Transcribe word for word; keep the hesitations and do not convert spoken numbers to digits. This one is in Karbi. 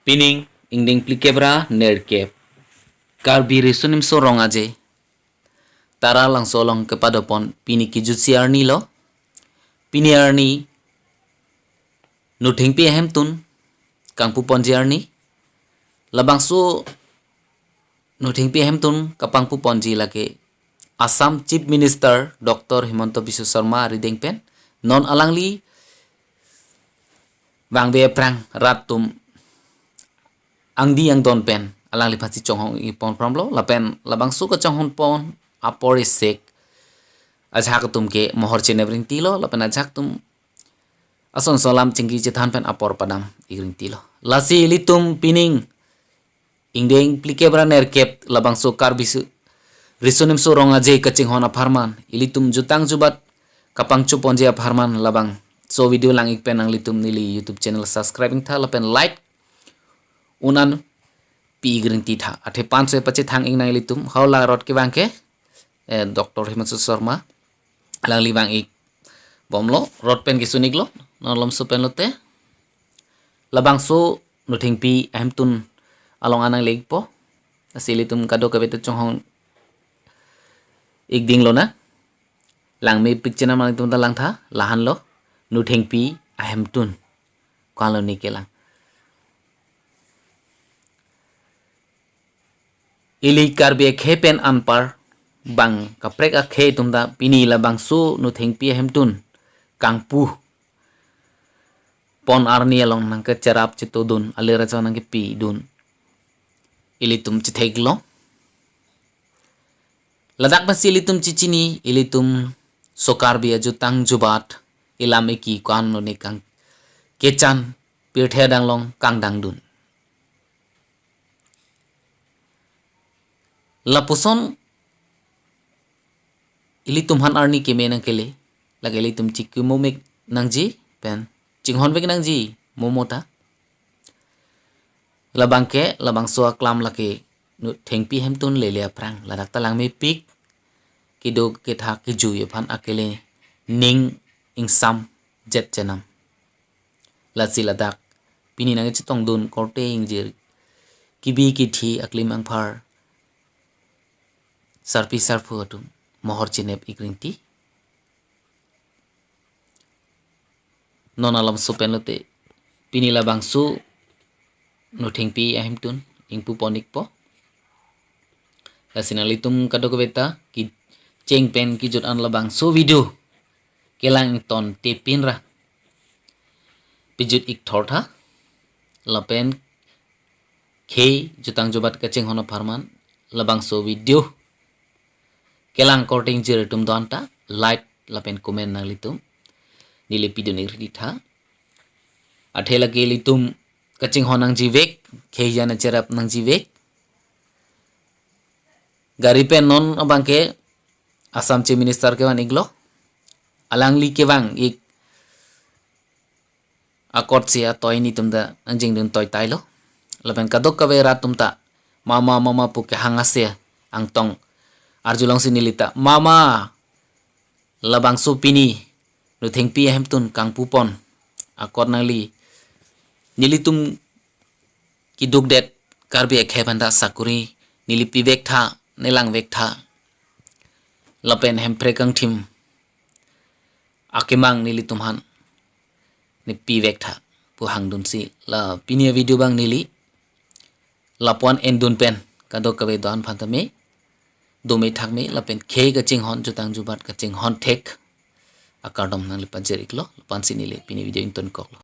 Pining ingdeng phlikep ra nerkep, Karbi Riso Nimso Rong Aje Taralangso along kepadopon pini kejutsi arni lo. Pini arni Nothengpi ahemtun kangpuponji arni. Labangso Nothengpi ahemtun kapangpuponji lake Assam Chief Minister Doctor Himanta Biswa Sarma arideng pen. Non alangli vangve aphrang rat atum angdi angdon pen alangliphansi chonghong-i pon pramlo, lapen labangso kachonghong pon apor isek ajahak atum ke mohor chenep ringtilo, lapen ajahak atum ason ason alam chingki chethan pen apor padam-ik ringtilo. Lasi ilitum pining ingdeng phlikep ra nerkep labangso Karbi Su-, Riso Nimso Rong Aje kachinghon apharman, ilitum jutang jubat kapangchoponji apharman labangso video lang-ik pen nanglitum neli YouTube channel subscribe-ingtha lapen like un-an pi-ik ringtitha. Athe panso pachethang-ik nang ilitum, hala rot kevang ke, eh, Doctor Himanta Sarma alangli vang-ik bomlo, rot pen kesun-iklo, non malomso pen lote. Labangso Nothengpi ahemtun along an nangle-ikpo. Lasi ilitum kadokave ta chonghong-ik dinglo na. Langmepik chenam nangtum ta langtha, lahenlo Nothengpi ahemtun. Ko-anlo ne kelang. Ili Karbi akhei pen anpar bang kaprek akhei atum ta pini labangso Nothengpi ahemtun kangpupon arni along nangkecherap chetodun, alir ajo nangkepidun ilitum chetheklo. Ladak pensi ilitum chechini, ilitum so Karbi ajutang jubat, ilam iki ko-anlo ne kang kechan pirthe adang along kangdangdun. Lapuson ilitum aphan arni keme nangkele, lake ilitum chikimomik nangji pen chinghonvek nangji momo ta. Labang ke, labangso aklam lake Nothengpi ahemtun lele aphrang, ladak ta langmepik, kedo ketha kejui aphan akele ning ingsam jet chenam. Lasi ladak pini nangchetongdun korte ingjir, kebi kethe, aklim angphar, sarpi sarpo atum mohor chenep-ik ringti. Non malomso pen lote pini labangso Nothengpi ahemtun ingpupon-ikpo. Lasi nanglitum kadokave ta kecheng pen kejut an labangso video kelang ington te pin ra pejut-ik thortha. Lapen khei jutang jubat kachinghon apharman labangso video kelang korte ingjir atum do-an ta like lapen comment nanglitum neli pidun-ik ritha. Athe lake ilitum kachinghon nangjivek, khei jan acherap nangjivek. Gari pen non abang ke Assam Chief Minister kevan-iklo. Alangli kevang-ik akotsi atoi netum ta nangjingdun toi tailo. Lapen kadokave rat atum ta mama mama pu kehang ase angtong arjulongsi neli ta mama, labangso pini Nothengpi ahemtun kangpupon akot nangli, nelitum kedukdet Karbi akhei aphan ta sakuri neli pivek tha, ne langvek tha. Lapen hemprek kangthim akemang nelitum aphan ne pivek tha pu hangdunsi la pini avideo abang neli lapu-an endun pen, kadokave do-an aphan tame dome thakme lapen khei kachinghon, jutang jubat kachinghon thek akardom nangli pajir-iklo. Lapu-ansi neli pini video ingtonkoklo.